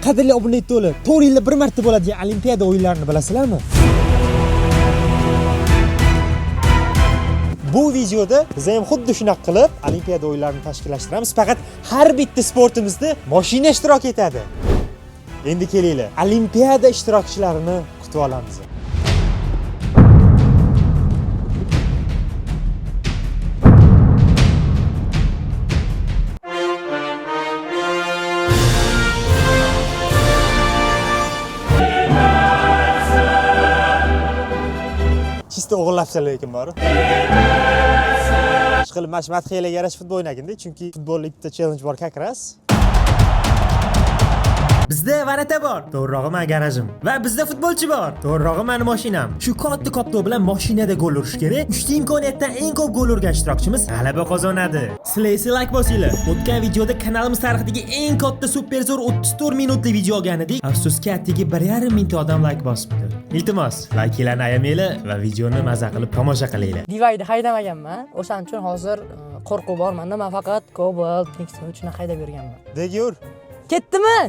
Qadrli obuna to'la, 4 yilda bir marta bo'ladigan Olimpiada o'yinlarini bilasizlarmi? Bu videoda biz ham xuddi shunaqa qilib Olimpiada o'yinlarini tashkillashtiramiz. Faqat har bitta sportimizda mashina ishtirok etadi. Endi kelinglar, Olimpiada ishtirokchilarini kutib olamiz. Чисто o'g'irlabsan lekin bor. Ishqilib mana shu madhiyalarga yarasha futbol o'ynaginda, chunki futbolda bitta challenge bor как раз. Bizda varata bor, to'g'rirog'i mani garajim. Va bizda futbolchi bor, to'g'rirog'i mani mashinam. Shu katta koptok bilan mashinada gol urish kerak. 3 ta imkoniyatdan eng ko'p gol urgan ishtirokchimiz g'alaba qozonadi. Sizlar esa like bosinglar. O'tgan videoda kanalimiz tarixidagi eng katta super zo'r 34 minutli video olgan edik. Afsuski, atigi 1,5 mingta odam like bosibdi. Iltimos, likelarni ayamanglar va videoni maza qilib tomosha qilinglar. Divayni haydamaganman. O'shaning uchun hozir qo'rquv bor menda. Men faqat Cobalt, Nexia 3 ni haydab yurganman. Degur. Ketdimi?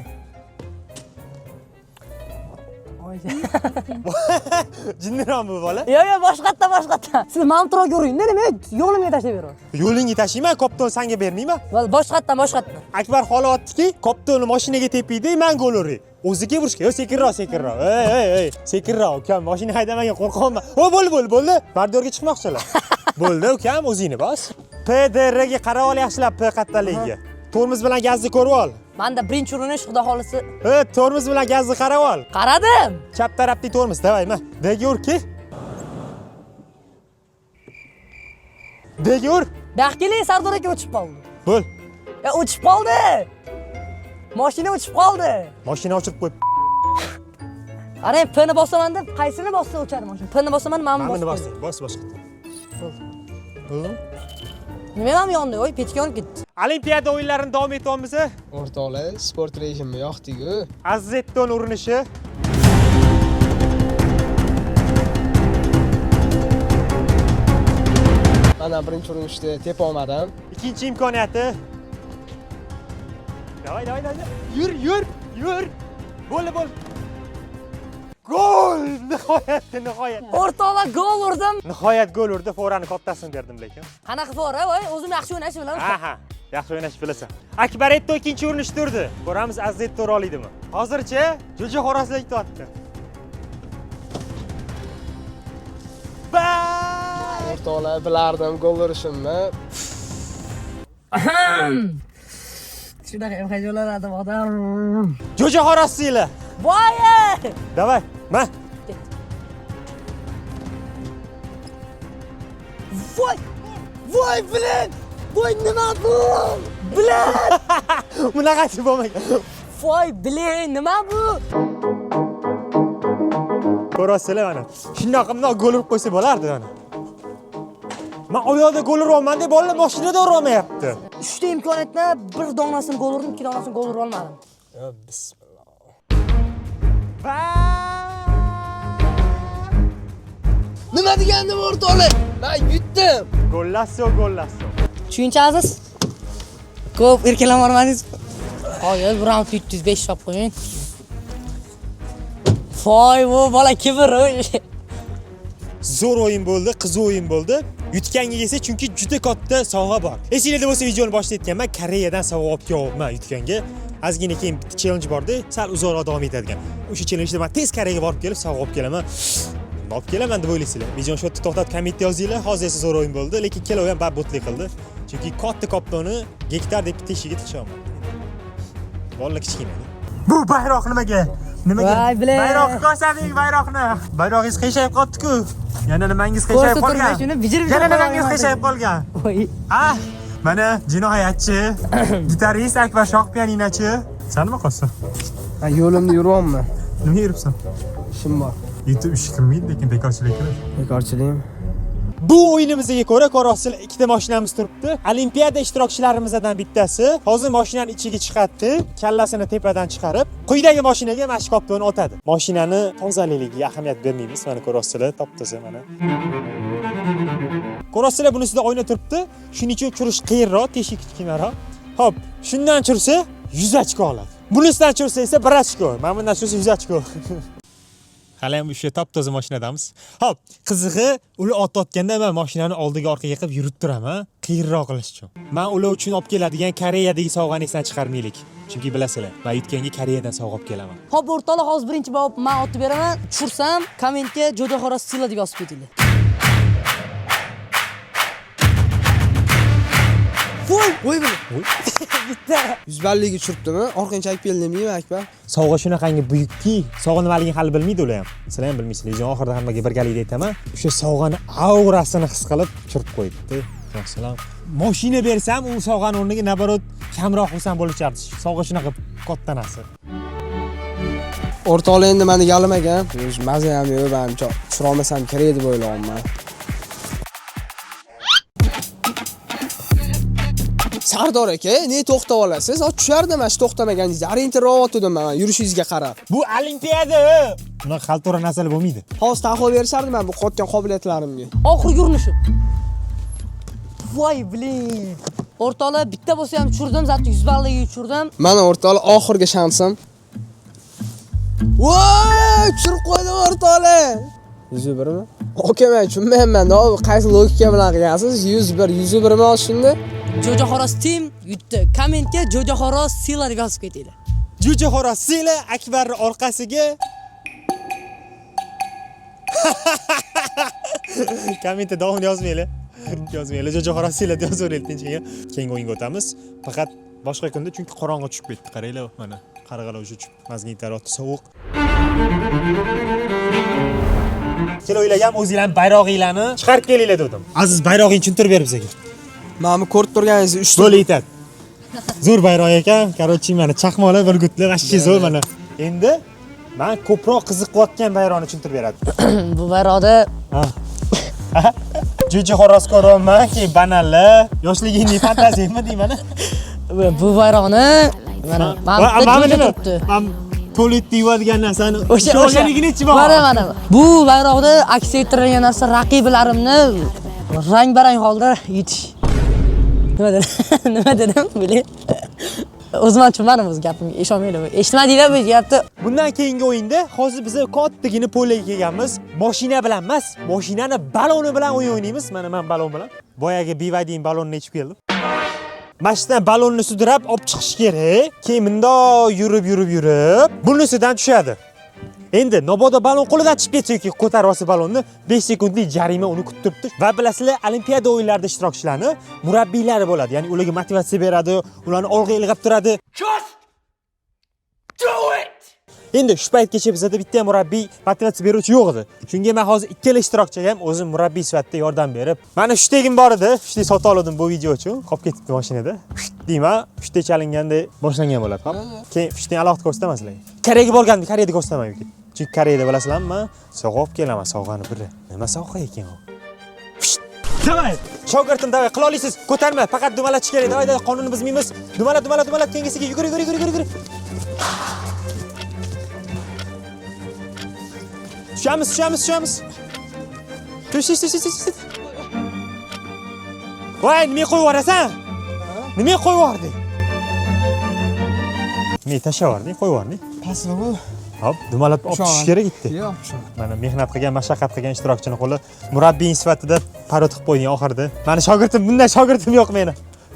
Oy. Jinniroq bu bola. Yo'q, yo'q, boshqatdan, boshqatdan. Siz mantroga uring, nima yo'limga tashlab beraman. Yo'lingga tashiyman, koptoni sanga bermayman. Bo'ldi, boshqatdan, boshqatdan. Akbar xohlayaptiki, koptoni mashinaga tepiydi, man gol uray. O'ziga urishga, yo sekinroq, sekinroq. Ey, ey, ey, sekinroq, ukam, mashina haydamagan, qo'rqyapman. O, bo'ldi, bo'ldi, bo'ldi. Bardorga chiqmoqchilar. Bo'ldi, ukam, o'zingni bos. PDR ga qarab ol yaxshilab, P qattaligiga. Tormoz bilan gazni ko'rib ol. Menda birinchi urinish, xudo xolisi. E, tormoz bilan gazni qarab ol. Qaradim. Chap tarafdagi tormoz, давай, ma. Dega ur ki. Dega ur. Buyoqqa keling, Sardor aka o'chib qoldi. Bo'l. Ya o'chib qoldi. Mashina o'chib qoldi. Mashina o'chirib qo'yib. Qarang, P ni bosaman deb qaysini bossa o'chadi mashina. P ni bosaman, mana Mana buni buni bosib. bosing, bos boshqa. Bo'ldimi? Nima ham yondi, oy, pechka yonib ketdi. Olimpiada o'yinlarini davom etyapmiz. O'rtoqlar, sport rejimni yoqdik-ku. Azzetton urinishi. Mana birinchi urinishda tepa olmadim. Ikkinchi imkoniyati. Давай, давай, давай. Yur, yur, yur. Bo'ldi, bo'ldi. Gol! Nihoyat, nihoyat. O'rtoqlar, gol urdim. Nihoyat gol urdi. Forani kattasini berdim lekin. Qanaqa fora, voy, o'zim yaxshi o'ynashni bilaman. Aha, yaxshi o'ynashni bilasan. Akbaretto ikkinchi urinishda urdi. Ko'ramiz Azzetto ura olaydimi? Hozircha Jo'ja xo'rozlar yutyapti. Ba! O'rtoqlar, bilardim gol urishimni. Shunaqa ham hayajonlanadi odam. Jo'ja xo'rozsizlar. Voy! Давай, ma. Voy! Voy, блин! Voy, nima bu? Блин! Bunaqasi bo'lmagan. Voy, блин, nima bu? Ko'rasizlar mana. Shundoq bundoq gol urib qo'ysa bo'lardi mana. Men oyoqda gol uryapman deb bolalar mashinada urolmayapti. 3 ta imkoniyatdan bir donasini gol urdim, ikki donasini gol ura olmadim. Yo, bismillah. Va! Nima degandim o'rtoqlar? Men yutdim. Gollasso, gollasso. Tushunchasiz? Ko'p erkalanib. Qoyil, bir raund 705 hisob qo'ying. Voy, bu bola kibr. Oy. Zo'r o'yin bo'ldi, qiziq o'yin bo'ldi. Yutganga esa chunki juda katta sovg'a bor. Esinglarda bo'lsa videoni boshida aytganman, Koreyadan sovg'a olib kelyapman yutganga. Ozgina keyin bitta challenge borda, sal uzoqroq davom etadigan. O'sha challengeda men tez Koreyaga borib kelib sovg'a olib kelaman. Nima olib kelaman deb o'ylaysizlar. Videoni shu yerda to'xtatib kommentda yozinglar. Hozir esa zo'r o'yin bo'ldi, lekin ikkalovi ham barbotlik qildi. Chunki katta koptoni gektar deb teshiga tiqisha olmadi. Bolalar kichkina. Bu bayroq nimaga? Nimaga? Voy, блин. Bayroqni ko'rsating, bayroqni. Bayrog'ingiz qiyshayib qolibdi-ku. Yana nimangiz qiyshayib Ko'rsatib qolgan? turmay shuni, bijir-bijir Yana nimangiz qo'yaman. qiyshayib qolgan? Voy. Ah, mana jinoyatchi, gitarist Akbar Shoh pianinochi. San nima qilyapsan? Men yo'limda yuryapman. Nimaga yuribsan? Ishim bor. YouTube ish qilmaydi, lekin bekorchilik qiladi. Bekorchiligim. Bu o'yinimizga ko'ra ko'rasizlar, ikkita mashinamiz turibdi. Olimpiada ishtirokchilarimizdan bittasi hozir mashinani ichiga chiqadi, kallasini tepadan chiqarib, quyidagi mashinaga mana shu koptoni otadi. Mashinani tozaligiga ahamiyat bermaymiz. Mana ko'rasizlar, top-toza mana. Ko'rasizlar, bunisida oyna turibdi. Shuning uchun turish qiyinroq, teshik kichkinaroq. Xo'p, shundan tursa 100 ochko oladi. Bunisidan tushirsa esa 1 ochko. Mana bundan tushirsa 100 ochko. Hali ham o'sha top-toza mashinadamiz. Xo'p, qizig'i ular otayotganda men mashinani oldiga orqaga qilib yurib turaman, qiyinroq qilish uchun. Men ular uchun olib keladigan Koreyadagi sovg'ani esdan chiqarmaylik. Chunki bilasizlar, men yutganga Koreyadan sovg'a olib kelaman. Xo'p, o'rtoqlar, hozir birinchi bob men otib beraman. Tushirsam, kommentga Jo'jaxo'roz sila deb yozib ketinglar. Voy, voy buni. Bitta. 100 balliga tushiribdimi? Orqangga chakib keldim deymi, Akbar? Sovg'a shunaqangi buyukki, sovg'a nimaligini hali bilmaydi ular ham. Sizlar ham bilmaysizlar. Videoni oxirida hammaga birgalikda aytaman. O'sha sovg'ani aurasini his qilib tushirib qo'yibdi. Masalan, mashina bersam, u sovg'ani o'rniga наоборот kamroq xursand bo'lishardi. Sovg'a shunaqa katta narsa. O'rtoqlar endi meni galmagan. O'zi maza ham yo'q, manimcha tushira olmasam kerak deb o'ylayapman. Sardor aka, ne to'xtab olasiz? Hozir tushardim mana shu to'xtamaganingizda. Orientir man yurishingizga qarab. Bu olimpiada. Bunaqa xaltura narsalar bo'lmaydi. Hozir tanqov berishardim man bu qotgan qobiliyatlarimga. Oxirgi urinishi. Voy, blin. O'rtoqlar, bitta bo'lsa ham tushirdim, zato 100 balliga tushirdim. Mana o'rtoqlar oxirgi shansim. Voy, tushirib qo'ydim o'rtoqlar. 101 mi? Aka, men tushunmayapman, qaysi logika bilan qilgansiz? 101, 101 mi hozir shunda? Jo'jaxo'roz team yutdi. Kommentga Jo'jaxo'roz sila deb yozib ketinglar. Jo'jaxo'roz sila Akbarning orqasiga kommentda davomini yozmanglar. Yozmanglar. Jo'jaxo'roz sila deb yozaveraylik tinchgina. Keyingi o'yinga o'tamiz. Faqat boshqa kunda, chunki qorong'i tushib ketdi. Qaranglar, mana qarg'alar o'sha tushib, magnitlar sovuq. Keloylar ham o'zinglarning bayrog'inglarni chiqarib kelinglar dedim. Aziz, bayrog'ingni tushuntirib ber bizga. Mana bu ko'rib turganingiz 3 Zo'r yetadi. Zo'r bayroq ekan. Короче, mana chaqmoqlar, burgutlar вообще zo'r mana. Endi men ko'proq qiziqayotgan bayroqni tushuntirib beradi. Bu bayroqda Ha. Jo'jaxo'roz ko'ryapman, keyin bananlar, yoshligingning fantaziyami deyman. Bu bayroqni mana Mana mana nima? turibdi. Man tualetda yuvadigan narsani O'sha olganligini ichib Mana mana. Bu bayroqda aks ettirilgan narsa raqiblarimni rang-barang holda yutish. Nima dedim? Nima dedim? Biling. O'zim ham tushunmadim o'z gapimga. Eshitolmayman. Eshitmadinglar bu gapni. Bundan keyingi o'yinda hozir biz kattagina polyaga kelganmiz. Mashina bilan emas, mashinani baloni bilan o'yin o'ynaymiz. Mana men balon bilan. Boyagi BYD'ning balonini ichib keldim. Mana shundan balonni sudrab olib chiqish kerak. Keyin bundoq yurib, yurib, yurib, bunisidan tushadi. Endi mabodo balon qo'lidan chiqib ketsa yoki ko'tarib olsa balonni 5 sekundlik jarima uni kutib turibdi. Va bilasizlar, olimpiada o'yinlarida ishtirokchilarni murabbiylari bo'ladi. Ya'ni ularga motivatsiya beradi, ularni olg'a ilg'ab turadi. Endi shu paytgacha bizda bitta ham murabbiy motivatsiya beruvchi yo'q edi. Shunga men hozir ikkala ishtirokchiga ham o'zim murabbiy sifatida yordam berib, mana shtegim bor edi, shtek sotib oldim bu video uchun, qolib ketibdi mashinada. Deyman, shtek chalinganda boshlangan bo'ladi, hop. Keyin shtekni alohida ko'rsataman sizlarga. Koreyaga borgandim, Koreyada ko'rsataman yoki. Chunki Koreyada bilasizlarmi, men sovg'a olib kelaman, sovg'ani biri. Nima sovg'a ekan u? Давай! Shogirdim, давай, qila olasiz. Ko'tarma, faqat dumalatish kerak. Давай, давай, qonunni buzmaymiz. Dumalat, dumalat, dumalat, keyingisiga yugur, yugur, yugur, yugur. Tushamiz, tushamiz, tushamiz. Tush, tush, tush, tush, tush. Voy, nimaga qo'yib yuborasan? Nimaga qo'yib yubording? Nimaga tashlab yubording? Qo'yib yubording. Pastda bu. Hop, dumalab olib tushish kerak edi. Yo'q, tushaman. Mana mehnat qilgan, mashaqqat qilgan ishtirokchini qo'li murabbiying sifatida parod qilib qo'yding oxirida. Mani shogirdim, bunday shogirdim yo'q meni.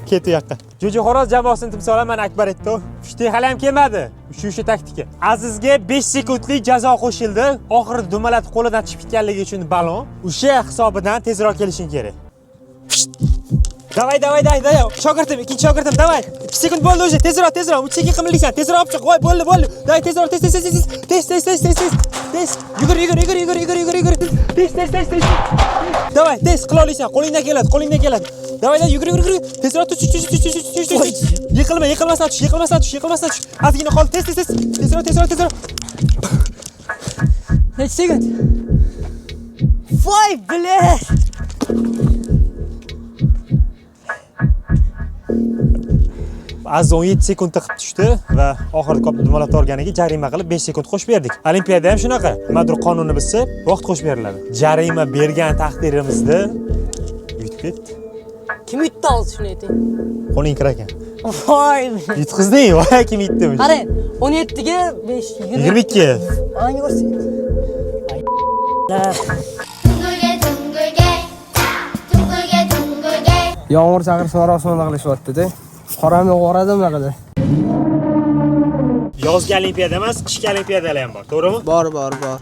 Ket u yoqqa. Jo'jaxo'roz jamoasini timsoli mana Akbar aytdi. Pushti hali ham kelmadi. Shu taktika. Azizga 5 sekundlik jazo qo'shildi. Oxirida dumalatib qo'lidan chiqib ketganligi uchun balon o'sha hisobidan tezroq kelishing kerak. Давай, давай, давай, давай. Shogirdim, ikkinchi shogirdim, давай. 2 sekund bo'ldi o'sha. Tezroq, tezroq. 3 sekund qimillaysan. Tezroq olib chiq. Voy, bo'ldi, bo'ldi. Давай, tezroq, tez, tez, tez, tez. Tez, tez, tez, tez, tez. Tez. Yugur, yugur, yugur, yugur, yugur, yugur, yugur. Tez, tez, tez, tez. Давай, tez qila olasan. Qo'lingdan keladi, qo'lingdan keladi. Давай, давай, yugur, yugur, yugur. Tezroq tush, tush, tush, tush, tush, tush, tush. Yiqilma, yiqilmasdan tush, yiqilmasdan tush, yiqilmasdan tush. Ozgina qoldi. Tez, tez, tez. Tezroq, tezroq, tezroq. Necha sekund? Voy, блядь! Aziz 17 sekundda qilib tushdi va oxirida ko'p dumalab olganiga jarima qilib 5 sekund qo'shib berdik. Olimpiada ham shunaqa. Nimadir qonunni buzsa, vaqt qo'shib beriladi. Jarima bergan taqdirimizda yutib ketdi. Kim yutdi hozir, shuni ayting. Qo'ling kirar ekan. Voy. Yutqizding, voy kim yutdi? Qarang, 17 ga 5 22. Onangga ko'rsat. 둥글게 둥글게 둥글게 둥글게 Yomg'ir chaqirsa marosima qilishyapti-da. Qoramni o'g'iradi bunaqada. Yozgi olimpiada emas, qishki olimpiadalar ham bor, to'g'rimi? Bor, bor, bor.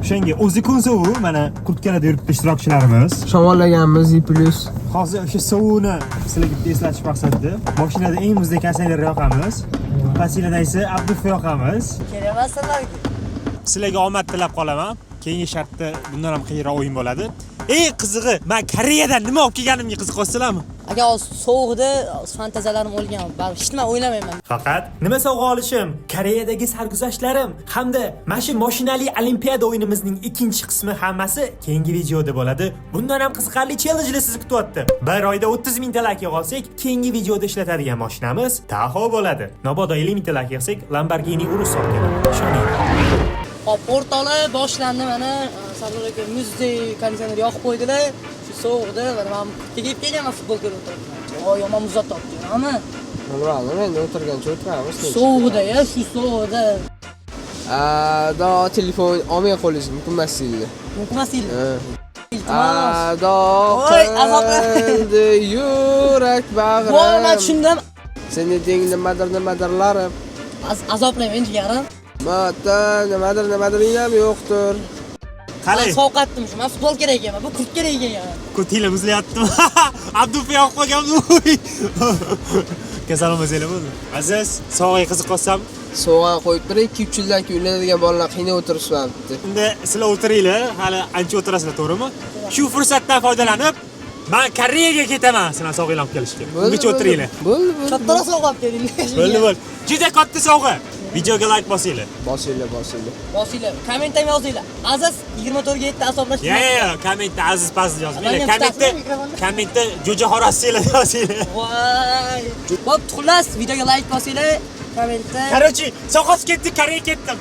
O'shanga o'zi kun sovuq, mana kurtkalarda yuribdi ishtirokchilarimiz. Shamollaganmiz, I plus. Hozir o'sha sovuqni sizlarga bitta eslatish maqsadida mashinada eng muzdek konditsioner yoqamiz. Pastida esa Abduf yoqamiz. Kerak emas sizlarga. Sizlarga omad tilab qolaman. Keyingi shartda bundan ham qiyinroq o'yin bo'ladi. Eng qizig'i, men Koreyadan nima olib kelganimga qiziqasizlarmi? Aka, hozir sovuqda fantaziyalarim o'lgan. Baribir hech nima o'ylamayman. Faqat nima sovg'a olishim, Koreyadagi sarguzashtlarim hamda mana shu mashinali olimpiada o'yinimizning ikkinchi qismi hammasi keyingi videoda bo'ladi. Bundan ham qiziqarli challengelar sizni kutyapti. Bir oyda 30 mingta like yig'olsak, keyingi videoda ishlatadigan mashinamiz Tahoe bo'ladi. Mabodo 50 mingta like yig'sak, Lamborghini Urus olib kelaman. Ishoning. Hop, o'rtoqlar, boshlandi mana. Sardor aka muzdek konditsioner yoqib qo'ydilar. Shu sovuqda mana men kurtka kiyib kelganman, futbol ko'rib o'tiribman. Voy, yomon muzlatibdi, hamma. Bilmadim, endi o'tirgancha o'tiramiz. Sovuqda ya, shu sovuqda. Ado telefon olmay qo'lingiz mumkin emas edi. Mumkin emas edi. Ha. Iltimos. Ado Voy, azoblar. qildi yurak Voy, men bag'rim. tushundim. Seni deng nimadir nimadirlarim. Azoblayman jigarim. Mata nimadir nimadiring ham yo'qdir. Qalay? Men sovqatdim shu. Men futbol kerak ekan, bu kurtka kerak ekan. Kurtinglar muzlayaptimi? Abduf yoqib qolganmiz. Kasal olmasanglar bo'ldi. Aziz, sovg'aga qiziqyapsanmi? Sovg'a qo'yib turing, 2-3 yildan keyin uylanadigan bolalar qiynab o'tirishmabdi. Unda sizlar o'tiringlar, hali ancha o'tirasizlar, to'g'rimi? Shu fursatdan foydalanib, men Koreyaga ketaman sizlar sovg'anglarni olib kelishga. Ungacha o'tiringlar. Bo'ldi, bo'ldi. Kattaroq sovg'a olib keling. Bo'ldi, bo'ldi. Juda katta sovg'a. Videoga like bosinglar. Bosinglar, bosinglar. Bosinglar. Komment ham yozinglar. Aziz 24 ga 7 asoblashdi. Ya, ya, ya, kommentda Aziz Paziz yozinglar. Adamga Kommentda tutasizmi mikrofonni? kommentda jo'ja xo'rozsanglar yozinglar. Voy. Bo'pti, xullas, videoga like bosinglar, kommentda Короче, sovg'asiz ketdik, Koreyaga ketdim.